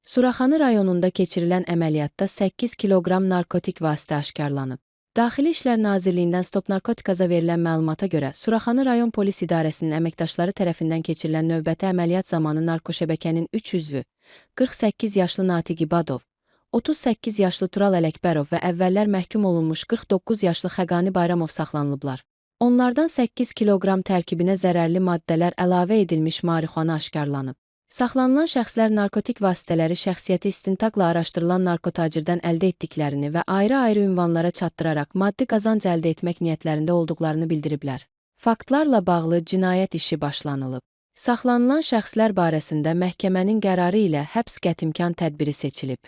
Suraxanı rayonunda keçirilən əməliyyatda 8 kiloqram narkotik vasitə aşkarlanıb. Daxili İşlər Nazirliyindən Stop Narkotikaza verilən məlumata görə, Suraxanı rayon polis idarəsinin əməkdaşları tərəfindən keçirilən növbəti əməliyyat zamanı narkoşəbəkənin 3 üzvü, 48 yaşlı Natiq İbadov, 38 yaşlı Tural Ələkbərov və əvvəllər məhkum olunmuş 49 yaşlı Xəqani Bayramov saxlanılıblar. Onlardan 8 kiloqram tərkibinə zərərli maddələr əlavə edilmiş marixuana aşkarlanıb. Saxlanılan şəxslər narkotik vasitələri şəxsiyyəti istintaqla araşdırılan narkotacirdən əldə etdiklərini və ayrı-ayrı ünvanlara çatdıraraq maddi qazanc əldə etmək niyyətlərində olduqlarını bildiriblər. Faktlarla bağlı cinayət işi başlanılıb. Saxlanılan şəxslər barəsində məhkəmənin qərarı ilə həbs qətimkan tədbiri seçilib.